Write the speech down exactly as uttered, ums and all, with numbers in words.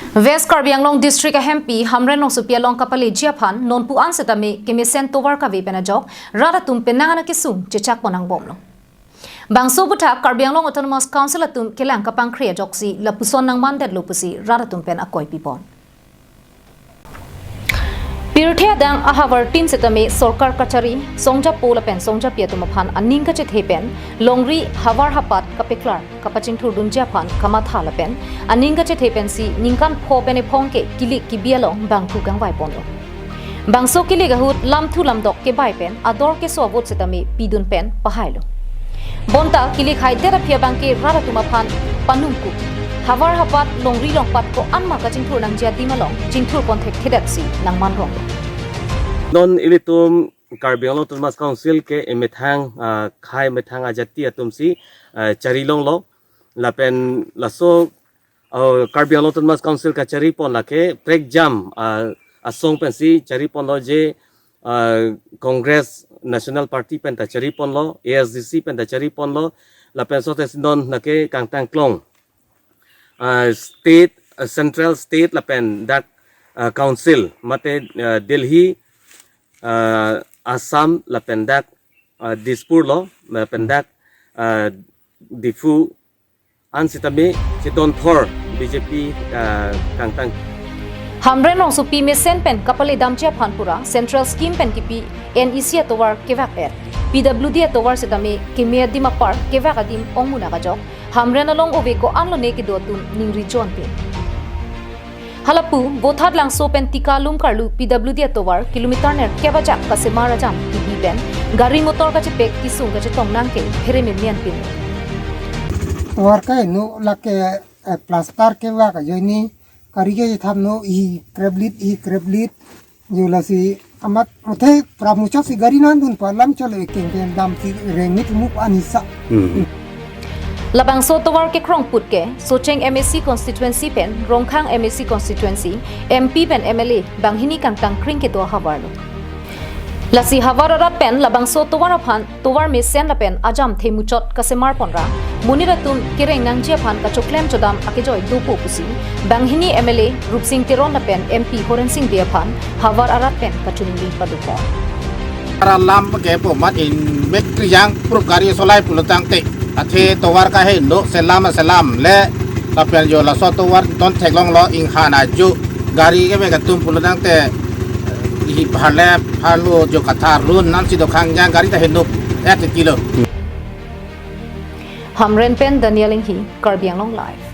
West Karbi Anglong District ahempi Hamren Rongsopi along kapaleji aphan nonpu an setame kemesen tovar kave pen ajok rat atum penang ana kesung chechak pon angbomlo. Bangso aputhak Karbi Anglong Autonomous Council atum kelang kapangkri ajoksi lapuson nangmandetlo pusi rat atum pen akoi pipon. Pirthe adang ahavar tin setame sorkar kachari, songjapo lapen songjapi atum aphan aning kachethe pen longri havar hapat kapeklar kapachingthurdunji aphan kamatha lapen aning kachethe pensi ningkan pho pen ephong ke kilik kibi along bangthu kangvai ponlo. Bangso kilik ahut lamthu lamdok kebai pen ador keso avot setame pidun pen pahailo. Bonta kilik haidet aphi abangke rat atum aphan panungkup. Havar hapat longri longpat ko-an ma kachingthur nangji adim along chingthur pon thekthedetsi nangmanronglo. Non ilitum Karbi Anglong Autonomous Council ke emethang, ah, khei methang ajati atumsi, ah, chari longlo. Lapen laso, ah, Karbi Anglong Autonomous Council kachari pon lake prekjam, ah, asong pensi chari ponlo je, ah, Congress National Party penta chari ponlo, A S D C penta chari ponlo, lapen sote si non lake kangtang klong, ah, state, ah, central state lapen dak, ah, council mate, ah, Delhi, ah, Assam lapen dak, ah, Dispur lo, lapen dak, ah, Diphu an setame chedon thor B J P, ah, kangtang. Hamren Rongsopi mesen pen kapaledamji aphan pura central scheme pen kipi N E C atovar kevak-et, P W D atovar setame keme adim apar kevak adim ongmunak ajok Hamren along ove ko-an lone kedo atum ningri jon pin. Halapu Vothatlangso pen Tika Lumkarlu P W D atovar kilometer nerkep ajak kasemar ajam kibi pen gari motor kachepek kesung kachetong nangke phere memian pin. Tovar ke no lake, eh, plaster kevak ajoine kari ke tham no, i kreblit, i kreblit. Jo lasi amat muthe pramuchot si gari nangdun pa lam cholo ekeng keng damsi rengni thumuk anisa. Hmm. Labangso tovar kekrong put ke Socheng M A C constituency pen Rongkhang M A C constituency M P pen M L A banghini kangtang kring kedo ahavar lo. Lasi havar arat pen labangso tovar aphan tovar mesen lapen ajam themuchot kasemar ponra monit atum kereng nangji aphan kachoklem chodam akejoi dopo pusi banghini M L A Rupsing Teron lapen M P Horensing Bey aphan havar arat pen kachiningri padopon. Alam ke po mat in mek kriyang prup gari solai pulo tangte athe tovar kaheno selam selam le lapen jo laso tovar don theklonglo inghan aju gari ke mek atum pulo tangte hi pharle pharlo jo kathar run nansi dokhang jang gari ta heno et kilo. Hamren pen Daniel Inghi, Karbi Anglong Live.